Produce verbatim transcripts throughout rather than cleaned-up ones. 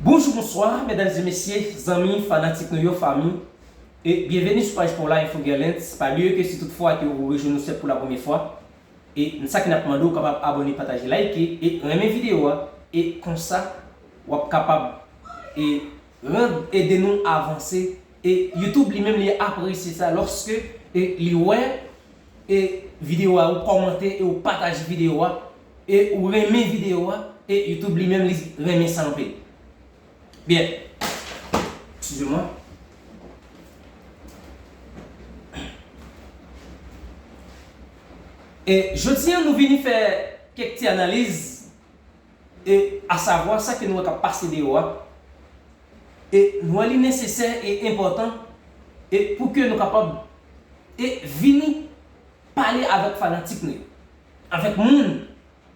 Bonjou, bonswa, medam e mesye, zanmi, fanatik nou yo, fanmi, e byenveni sou paj pa w la, Info Guerlens. Pa bliye ke si tout fwa ke ou rejwenn nou se pou la premyè fwa, e sa ki n ap mande w, ou kapab abòne, pataje, like, e renmen videyo a, e konsa, w ap kapab, e rann, ede nou avanse, e YouTube li menm li apresye sa lòske, e li wè, e videyo a, ou kòmante, e ou pataje videyo a, e ou renmen videyo a, e YouTube li menm li renmen sa anpil. Byen. Excusez-moi. E jodi a, nou vini fè kèk ti analiz, e asavwa sa ke nou wè k ap pase deyò a. E nou wè li nesesè e enpòtan, e pou ke nou kapab, e vini pale avèk fanatik nou yo, avèk moun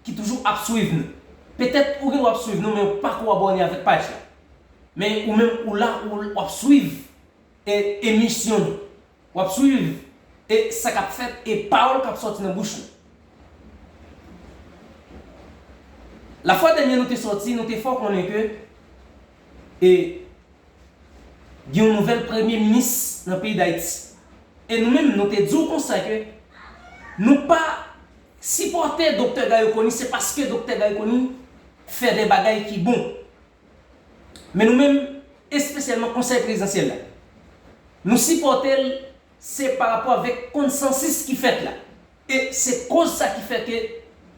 ki toujou ap swiv nou. Petèt ou gen dwa ap swiv nou, men ou pako abòne avèk paj la. Men ou menm ou la, ou w ap swiv, e, emisyon nou. W ap swiv, e, sa k ap fèt, e pawòl k ap sòti nan bouch nou. Lafwa dènye nou te sòti, nou te fè w konnen ke, e, gen yon nouvèl premye minis nan peyi Dayiti. E nou menm, nou te di w konsa ke nou pa sipòte Doktè Garry Conille, se paske Doktè Garry Conille fè de bagay ki bon. Men nou menm, espesyalman Konsèy Prezidansyèl la, nou sipòte l, se pa rapò avèk konsansis ki fèt la. E se koz sa ki fè ke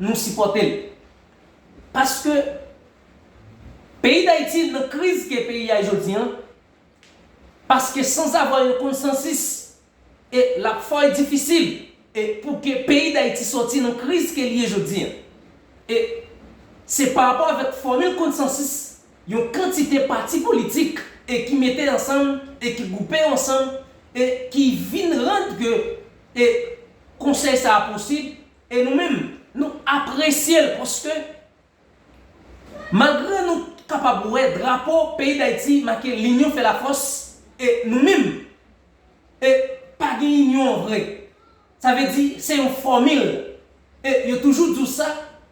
nou sipòte l. Paske peyi Dayiti nan kriz ke peyi a ye jodi a, paske sans avoir yon konsansis, e l ap fò e difisil, e pou ke peyi Dayiti sòti nan kriz ke li ye jodi a. E se pa rapò avèk fòmil konsansis, yon kantite pati politik, e ki mete ansanm, e ki gwoupe yo ansanm, e ki vin rann ke, e konsèy sa a posib, e nou menm, nou apresye l, paske malgre nou kapab wè drapo peyi Dayiti make Linyon fè lafòs, e nou menm, e pa gen inyon vre. Sa vle di, se yon fòmil. E yo toujou di w sa,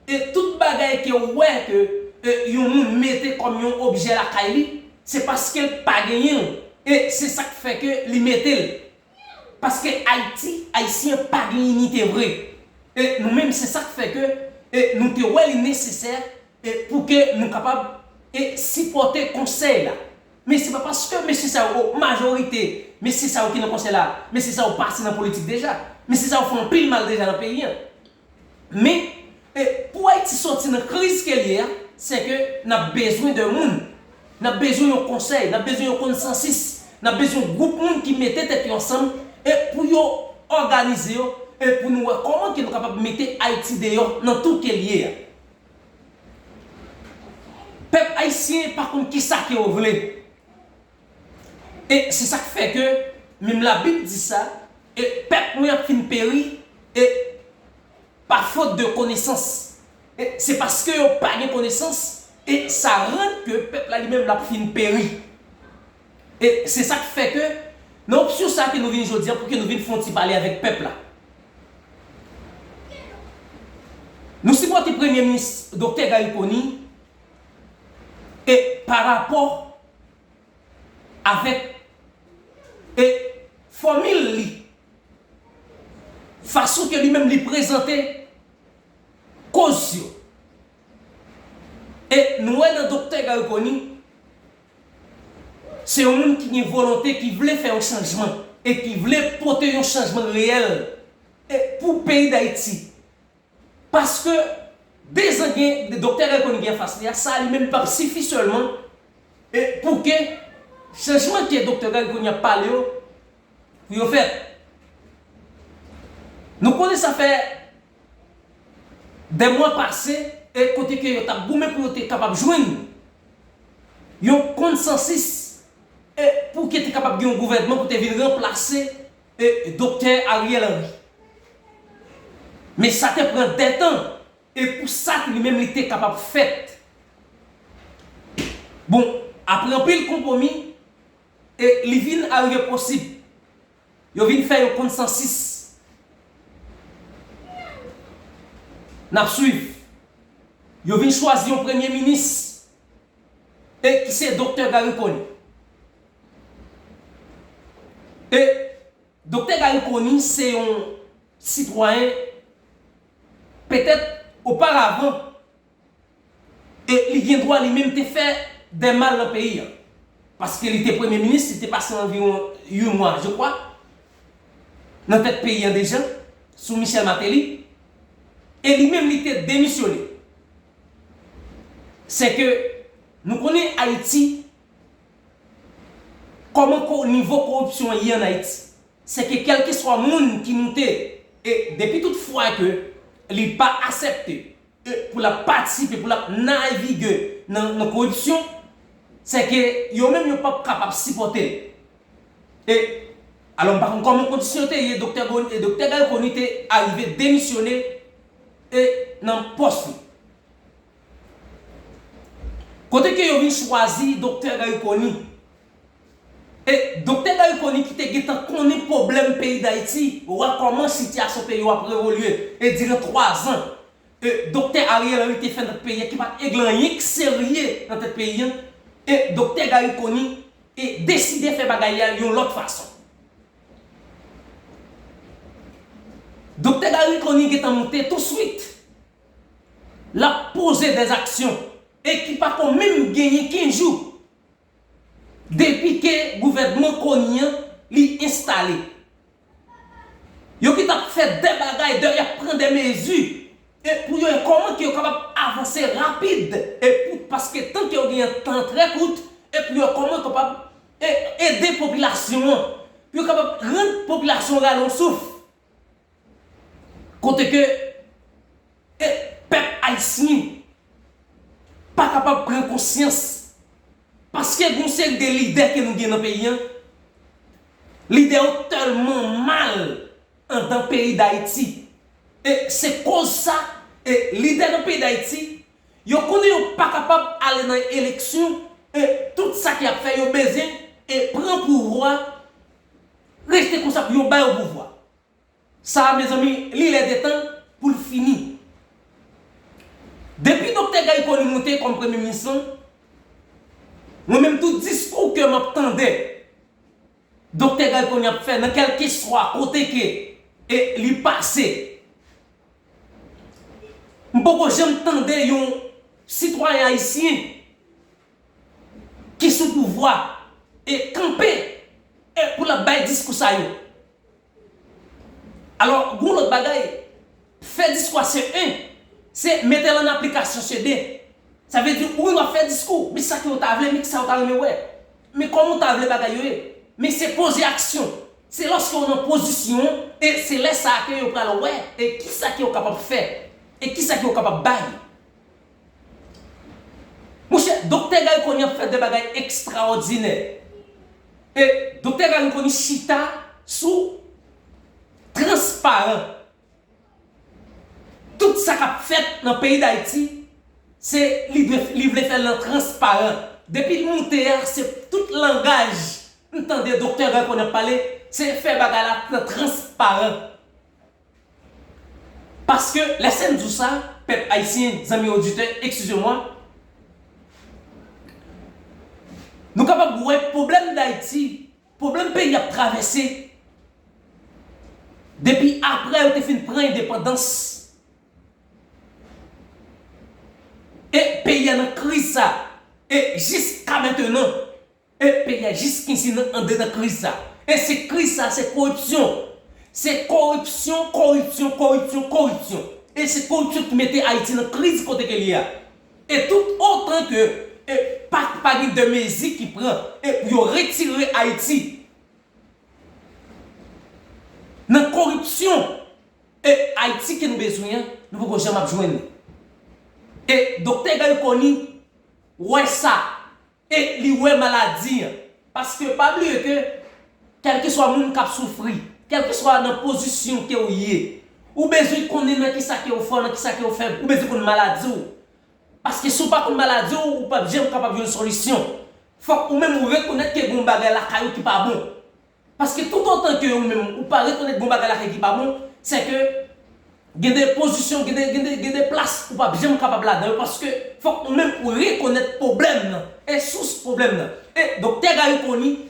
e tout bagay ke w wè ke, e, yon moun mete kòm yon objè lakay li, se paske l pa genyen l. E se sa k fè ke li mete l. Paske Ayiti, Ayisyen pa gen inite vre. E nou menm, se sa k fè ke, e nou te wè li nesesè, e pou ke nou kapab, e sipòte konsèy la. Men se pa paske mesye sa yo, majorite mesye sa yo ki nan konsèy la, mesye sa yo pase nan politik deja. Mesye sa yo fè anpil mal deja nan peyi a. Men, e, pou Ayiti sòti nan kriz ke l ye a, se ke n ap bezwen de moun. N ap bezwen yon konsèy, n ap bezwen yon konsansis, n ap bezwen yon gwoup moun ki mete tèt yo ansanm, e pou yo òganize yo, e pou nou wè kòman ke nou kapab mete Ayiti deyò nan tou ke l ye a. Pèp ayisyen pa konn kisa ke yo vle. E se sa k fè ke menm Labib di sa, e pèp mwen ap fin peri, e pa fot de konesans. E se paske yo pa gen konesans, e sa rann ke pèp la li menm l ap fin peri. E se sa k fè ke nan opsyon sa ke nou vin jodi a, pou ke nou vin fè yon ti pale avèk pèp la. Nou sipòte Premye Minis Doktè Garry Conille, e pa rapò avèk, e, fòmil li, fason ke li menm li prezante koz yo. E nou wè nan Doktè Garry Conille, se yon moun ki gen volonte, ki vle fè yon chanjman, e ki vle pote yon chanjman reyèl, e pou peyi Dayiti. Paske dezan gen, Doktè Garry Conille gen anfas li a, sa li menm p ap sifi sèlman, e pou ke chanjman ke Doktè Garry Conille ap pale yo, pou yo fèt. Nou konnen sa fè de mwa pase, e kote ke yo t ap goumen pou yo te kapab jwenn yon konsansis, e pou ke te kapab gen yon gouvènman pou te vin ranplase, e, Doktè Ariel Henry. Men sa te pran de tan, e pou sa li menm li te kapab fèt. Bon, apre anpil konpwomi, e li vin arive posib. Yo vin fè yon konsansis. N ap swiv. Yo vin chwazi yon premye minis. e ki se Doktè Garry Conille. E Doktè Garry Conille se yon sitwayen, petèt oparavan, e li gen dwa li menm te fè de mal nan peyi a. Paske li te premye minis, li te pase anviwon uit mwa, je crois, nan tèt peyi a deja, sou Michel Martelly. E li menm li te demisyone. Se ke nou konnen Ayiti, kòman ko-, nivo koripsyon an ye ann Ayiti. Se ke kèlkeswa moun ki moute, e depi tout fwa ke li pa aksepte, e pou l ap patisipe, pou l ap navige nan, nan koripsyon, se ke yo menm yo p ap kapab sipòte l. E, alò, m pa konn kòman kondisyon te ye, Doktè Gon-, e Doktè Garry Conille te arive demisyone, e nan pòs li. Kote ke yo vin chwazi Doktè Garry Conille. E Doktè Garry Conille ki te gentan konnen pwoblèm peyi Dayiti, wè kòman sitiyasyon peyi yo ap evolye, e diran twazan, e Doktè Ariel Henry te fè nan peyi a ki pa t regle anyen k serye nan tèt peyi a, e Doktè Garry Conille, e deside fè bagay la yon lòt fason. Doktè Garry Conille gentan moute touswit. L ap poze dèzaksyon e ki pa ko menm genyen kenz jou depi ke gouvènman Conille an li enstale. Yo ki t ap fè de bagay, de, y ap pran de mezi, e pou yo wè kòman ke yo kapab avanse rapid, e pou, paske tan ke yo genyen tan trè kout, e pou yo wè kòman yo kapab, e, ede popilasyon an, pou yo kapab rann popilasyon an rale yon souf. Kote ke, e, pèp ayisyen pa kapab pran konsyans. Paske gen yon seri de lidè ke nou gen nan peyi a, lidè yo tèlman mal anndan peyi Dayiti. E se koz sa, e lidè nan peyi Dayiti, yo konnen yo pa kapab ale nan eleksyon, e tout sa ke y ap fè, yo bezwen, e pran pouvwa, rete konsa pou yo ba yo pouvwa. Sa a, mezanmi, li lè de tan pou l fini. Depi Doktè Garry Conille moute kòm premye minis lan, mwen menm tout diskou ke m ap tande Doktè Garry Conille ap fè nan kèlkeswa kote ke, e, li pase, m poko janm tande yon sitwayen ayisyen ki sou pouvwa e kanpe, e pou l ap bay diskou sa yo. Alò, gon lòt bagay, fè diskou a se en, se mete l an aplikasyon se de. Sa vle di, ou menm w ap fè diskou, men sa ke w ta vle, men sa w ta renmen wè. Men kòman w ta vle bagay yo ye. Men se poze aksyon. Se lòske w nan pozisyon, e se lè sa a ke yo pral wè, e kisa ke w kapab fè, e kisa ke w kapab bay. Monchè, Doktè Garry Conille ap fè de bagay ekstraòdinè. E Doktè Garry Conille chita sou transparan. Tout sa k ap fèt nan peyi Dayiti, se li dwe, li vle fè l nan transparan. Depi l moute a, se tout langaj m tande Doktè Garry Conille ap pale, se fè bagay la nan transparan. Paske, lè se m di w sa, pèp ayisyen, zanmi oditè, excusez-moi, nou kapab wè pwoblèm Dayiti, pwoblèm peyi ap travèse, depi apre yo te fin pran endepandans. E peyi a nan kriz sa. E jiska mentenan, e peyi a jis kontinye andedan kriz sa. E se kriz sa, se koripsyon. Se koripsyon, koripsyon, koripsyon, koripsyon. E se koripsyon ki mete Ayiti nan kriz kote ke li ye a. E tout otan ke, e, pa, pa gen de mezi ki pran, e pou yo retire Ayiti nan koripsyon, e Ayiti ke nou bezwen an, nou poko janm ap jwenn li. E Doktè Garry Conille wè sa, e li wè maladi an. Paske pa bliye ke, kèlkeswa moun k ap soufri, kèlkeswa nan pozisyon ke w ye, ou bezwen konnen nan kisa ke w fò, nan kisa ke w fèb, ou bezwen konn maladi w. Paske si w pa konn maladi w, ou p ap janm kapab jwenn solisyon. Fòk ou menm ou rekonèt ke gen yon bagay lakay ou ki pa bon. Paske toutotan ke ou menm ou pa rekonèt gen yon bagay lakay ki pa bon, se ke Gen de pozisyon, gen de, gen de, gen de plas ou p ap janm kapab ladan yo, paske fòk ou menm ou rekonèt pwoblèm nan e sous pwoblèm nan. E Doktè Garry Conille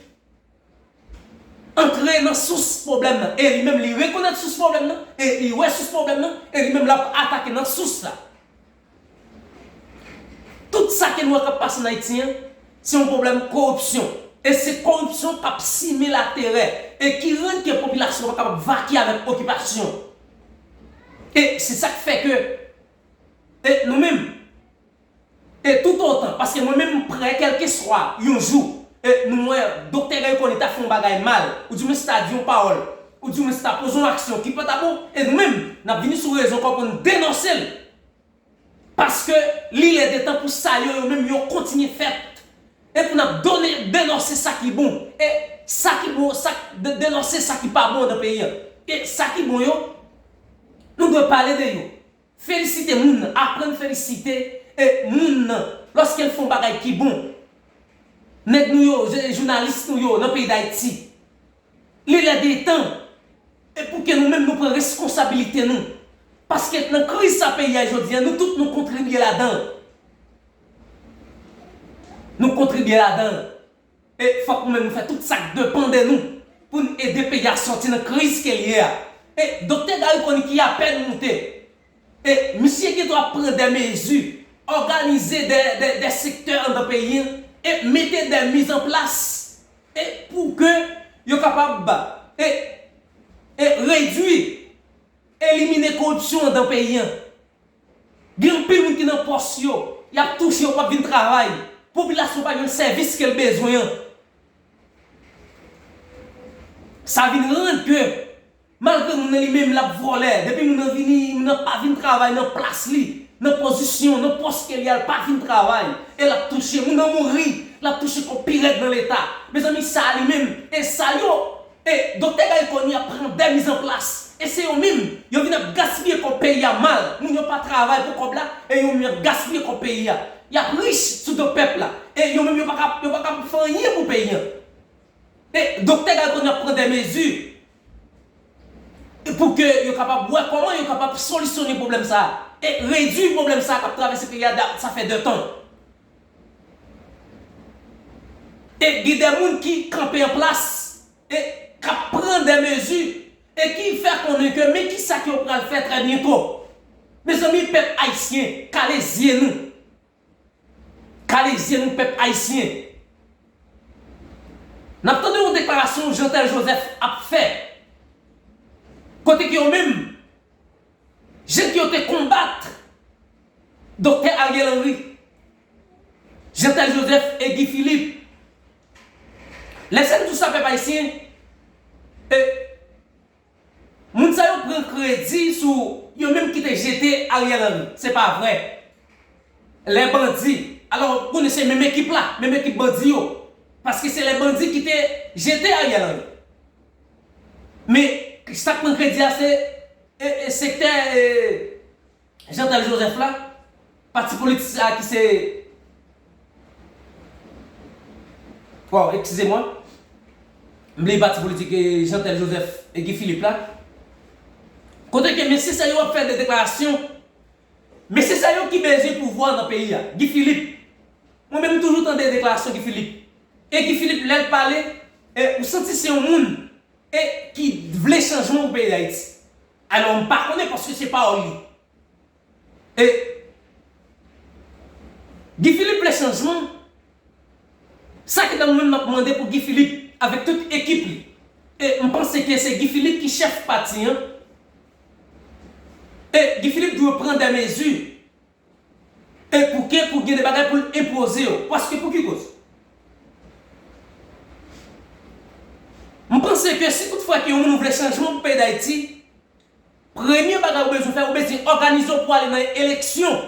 antre nan sous pwoblèm nan. E li menm, li rekonèt sous pwoblèm nan, e li wè sous pwoblèm nan, e li menm, l ap atake nan sous la. Tout sa ke nou wè k ap pase ann Ayiti an, se yon pwoblèm koripsyon. E se koripsyon k ap simen laterè e ki rann ke popilasyon pa kapab vakye avèk okipasyon. E se sa k fè ke, e nou menm, e toutotan, paske mwen menm m prè kèlkeswa yon jou, e nou wè Doktè Garry Conille ta fè yon bagay mal, oudimwens ta di yon pawòl, oudimwens ta poze yon aksyon ki pa ta bon, e nou menm, n ap vini sou rezo ankò pou n denonse l. Paske li lè de tan pou sa yo, yo menm yo kontinye fèt. E pou n ap done, denonse sa ki bon. E sa ki bon, sa, de, denonse sa ki pa bon nan peyi an. E sa ki bon yo, nou dwe pale de yo. Felisite moun nan, aprann felisite e moun nan lòske l fè yon bagay ki bon. Nèg nou yo, je- jounalis nou yo nan peyi Dayiti. Li lè de tan e pou ke nou menm nou pran reskonsabilite nou. Paske nan kriz sa peyi a jodi a, nou tout nou kontribye ladan l. Nou kontribye ladan l. E fòk nou menm nou fè tout sa k depann de nou pou n ede peyi a sòti nan kriz ke l ye a. E Doktè Garry Conille ki apèn moute, e misye gen dwa pran de mezi, òganize de, de, de sektè anndan peyi an, e mete de miz an plas, e pou ke yo kapab, e, e redui, elimine koripsyon anndan peyi an. Gen anpil moun ki nan pòs yo, y ap touche, yo p ap vin travay. Popilasyon pa jwenn sèvis ke l bezwen an. Sa vin rann ke, malgre moun nan li menm l ap vòlè, depi moun nan vini, moun nan pa vin travay nan plas li, nan pozisyon, nan pòs ke li a, l pa vin travay, e l ap touche, moun nan mouri, l ap touche kòb pi rèd nan Leta. Mezanmi, sa li menm, e sa yo, e Doktè Garry Conille ap pran de miz an plas. E se yo menm, yo vin ap gaspiye kòb peyi a mal. Moun yo pa travay pou kòb la, e yo menm y ap gaspiye kòb peyi a. Y ap rich sou do pèp la. E yo menm yo pa ka, yo pa ka fè anyen pou peyi a. E Doktè Garry Conille ap pran de mezi pou ke yo kapab wè kòman yo kapab solisyone pwoblèm sa a. E redui pwoblèm sa a k ap travèse peyi a, da- sa fè de tan. E gen de moun ki kanpe an plas e k ap pran de mezi e ki fè konnen ke men kisa ke yo pral fè trè byento. Mezanmi, pèp ayisyen, kale zye nou. Kale zye nou, pèp ayisyen. N ap tande yon deklarasyon Jeantel Joseph ap fè. Kote ke yo menm, jan ke yo te konbat Doktè Ariel Henry, Jeantel Joseph e Guy Philippe. Lè sa m di w sa, pèp ayisyen, e moun sa yo pran kredi sou yo menm ki te jete Ariel Henry. Se pa vrè. Lè bandi, alò, ou konnen se menm ekip la, menm ekip bandi yo. Paske se lè bandi ki te jete Ariel Henry. Men, sa k pran kredi a, se, e, e, sektè, e, Jeantel Joseph la, pati politik sa ki se, waw, eskize mwen, m bliye pati politik, e, Jeantel Joseph e Guy Philippe la. Kote ke mesye sa yo ap fè de deklarasyon, mesye sa yo ki bezwen pouvwa nan peyi a. Guy Philippe, mwen menm m toujou tande deklarasyon Guy Philippe. E Guy Philippe, lè l pale, e, ou santi se yon moun e ki vle chanjman pou peyi Dayiti. Alò, m pa konnen paske se pawòl li. E Guy Philippe vle chanjman. Sa ki dan nou menm n ap mande pou Guy Philippe avèk tout ekip li. E m panse ke se Guy Philippe ki chèf pati an. E Guy Philippe dwe pran de mezi. E pou ke, pou gen de bagay pou l enpoze yo. Paske pou ki koz? M panse ke si toutfwa ke yon moun vle chanjman pou peyi Dayiti, premye bagay ou bezwen fè, ou bezwen òganize w pou ale nan eleksyon.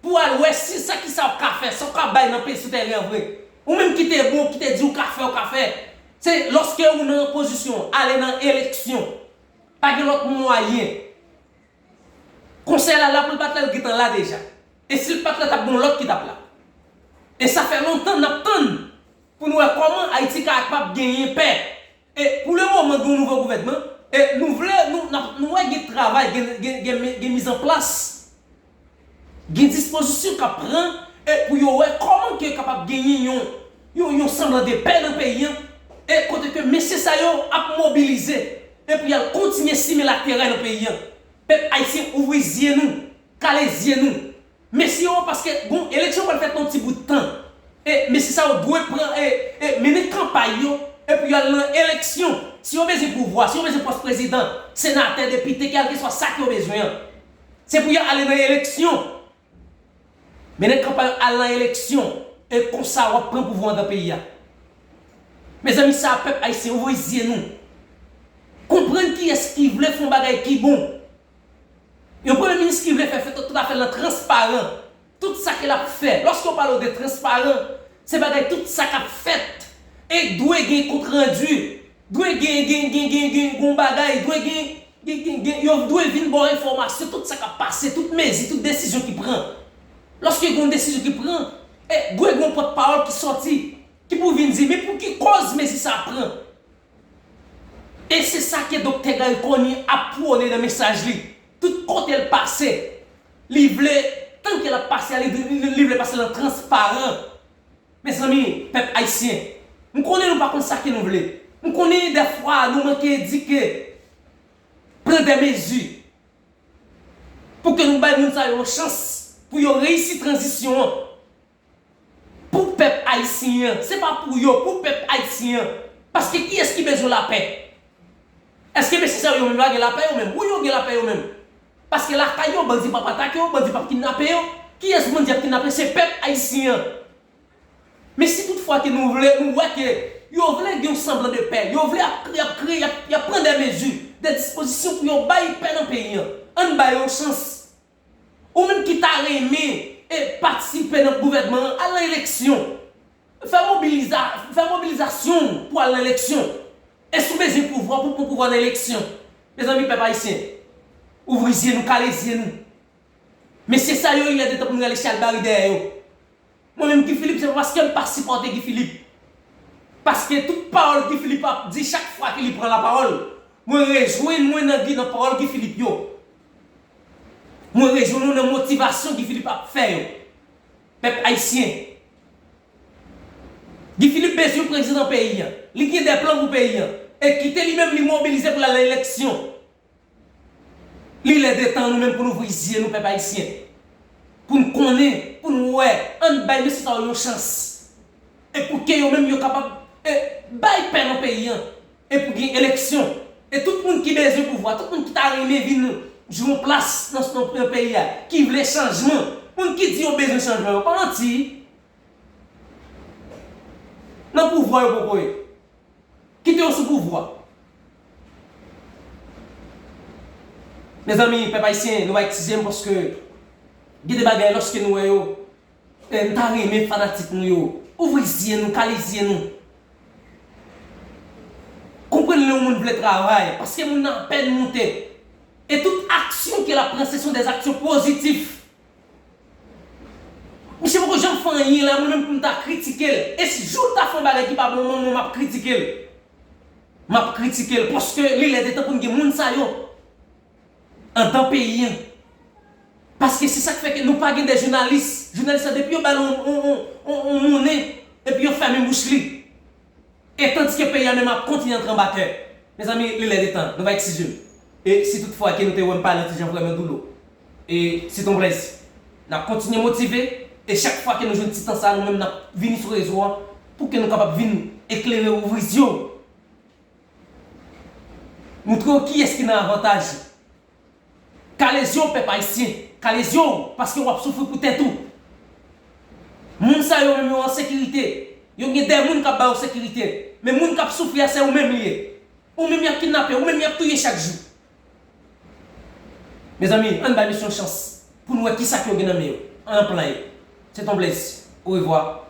Pou al wè si sa ki sa w ka fè, sa w ka bay nan peyi sou tèren an vre. Ou menm ki te bon, ki te di w ka fè, w ka fè. Se lòske ou nan pozisyon, ale nan eleksyon. Pa gen lòt mwayen. Konsèy la la pou l pa t la, l gentan la deja. E si l pa t la, t ap gen yon lòt ki t ap la. E sa fè lontan n ap tann pou n wè kòman Ayiti ka kapab genyen pè. E pou le moman, gen yon nouvo gouvènman, E nou vle, nou, n ap, nou wè gen travay, gen, gen, gen, gen mizanplas, gen dispozisyon k ap pran, e pou yo wè kòman ke yo kapab genyen yon, yon, yon sanblan de pè nan peyi an, e kote ke mesye sa yo ap mobilize, e pou y al kontinye simen laterè nan peyi an. Pèp ayisyen, ouvri zye nou, kale zye nou. Mesye yo, paske gon eleksyon pral fèt nan yon ti bout tan. E mesye sa yo dwe pran, e, e mennen kanpay yo, epi y al nan eleksyon. Si yo bezwen pouvwa, si yo bezwen pòs prezidan, senatè, depite, kèlkeswa sa ke yo bezwen an, se pou y al ale nan eleksyon. Mennen kanpay yo, al nan eleksyon. E konsa w ap pran pouvwa an dan peyi a. Mezanmi, sa pèp ayisyen, ouvri zye nou. Konprann kiyès ki vle fè yon bagay ki bon. Yon premye minis ki vle fè, fè tout, tout afè l nan transparan. Tout sa ke l ap fè. Lòske w pale w de transparan, se bagay tout sa k ap fèt. E dwe gen kontrandi. Dwe gen, gen, gen, gen, gen, gen yon bagay. Dwe gen, gen, gen, gen, yo dwe vin ba w enfòmasyon. Tout sa k ap pase, tout mezi, tout desizyon ki pran. Lòske gen yon desizyon ki pran, e dwe gen yon pòtpawòl ki sòti, ki pou vin di, men pou ki kòz mezi sa a pran? E se sa ke Doktè Garry Conille ap pwone nan mesaj li. Tout kote l pase, li vle, tan ke l ap pase a, li, li, li vle pase nan transparan. Mezanmi, pèp ayisyen, m konnen nou pa konn sa ke nou vle. M konnen dèfwa nou manke edike. Pran de mezi pou ke nou bay moun sa yo yon chans pou yo reyisi tranzisyon an. Pou pèp ayisyen an, se pa pou yo, pou pèp ayisyen an. Paske kiyès ki bezwen lapè? Èske mesye sa yo menm yo pa gen lapè yo menm? Wi, yo gen lapè yo menm. Paske lakay yo, bandi p ap atake yo, bandi p ap kidnape yo. Kiyès bandi ap kidnape? Se pèp ayisyen an. Men si toutfwa ke nou vle, nou wè ke yo vle gen yon sanblan de pè, yo vle ap, y ap kreye, y ap, y ap pran de mezi, de dispozisyon pou yo bay pè nan peyi an. Ann ba yo yon chans. Ou menm ki ta renmen, e, patisipe nan gouvènman an, al nan eleksyon. Fè mobiliza-, fè mobilizasyon w pou al nan eleksyon. E si w bezwen pouvwa, pou pran pouvwa nan eleksyon. Mezanmi, pèp ayisyen, ouvri zye nou, kale zye nou. Mesye sa yo, il est de temps pou nou rale chalbari dèyè yo. Mwen menm, Guy Philippe, se pa paske m pa sipòte Guy Philippe. Paske tout pawòl Guy Philippe ap di chak fwa ke li pran lapawòl, mwen rejwenn mwen nan, nan pawòl Guy Philippe yo. Mwen rejwenn mwen nan motivasyon Guy Philippe ap fè yo. Pèp ayisyen, Guy Philippe bezwen prezidan peyi a. Li gen de plan pou peyi a. E kite li menm li mobilize pou l al nan eleksyon. Li lè de tan nou menm pou nou ouvri zye nou, pèp ayisyen. Pou n konnen, pou n wè, ann bay mesye sa yo yon chans. E pou ke yo menm yo kapab, e, bay pè nan peyi an. E pou gen eleksyon. E tout moun ki bezwen pouvwa, tout moun ki ta renmen vin jwe yon plas nan, nan, nan peyi a, ki vle chanjman, moun ki di yo bezwen chanjman yo, pa manti. Nan pouvwa yo poko ye. Kite yo sou pouvwa. Mezanmi, pèp ayisyen, nou pa eskize m paske gen de bagay lòske nou wè yo, e, m ta renmen fanatik nou yo ouvri zye nou, kale zye nou. Konprann lè yon moun vle travay, paske moun nan apèn moute. E tout aksyon ke l ap pran, se son des actions positif. Misye poko janm fè anyen la, mwen menm pou m ta kritike l. E si jou l ta fè yon bagay ki pa bon, mwen, mwen, m ap kritike l. M ap kritike l, paske li lè de tan pou n gen moun sa yo anndan peyi an. Paske se sa k fè ke nou pa gen de jounalis. Jounalis la, depi yo ba l yon, yon, yon, yon, yon monnen, epi yo fèmen bouch li. E tandis ke peyi a menm ap kontinye antre anba tè. Mezanmi, li lè de tan, nou pa eskize m. E si toutfwa ke nou te wè m pale yon ti jan vrèman doulou, e se t on plèzi. N ap kontinye motive, e chak fwa ke nou jwenn ti tan sa, nou menm n ap vini sou rezo a, pou ke nou kapab vin eklere, ouvri zye w. Moutre w kiyès ki nan avantaj. Kale zye w, pèp ayisyen. Kale zye w, paske w ap soufri pou tèt ou. Moun sa yo menm yo an sekirite. Yo gen de moun k ap ba yo sekirite. Men moun k ap soufri a, se ou menm li ye. Ou menm y ap kidnape, ou menm y ap touye chak jou. Mezanmi, ann bay mesye yon chans pou n wè kisa ke yo gen nan men yo. Ann anplan yo. Se t on plèzi. Orevwa.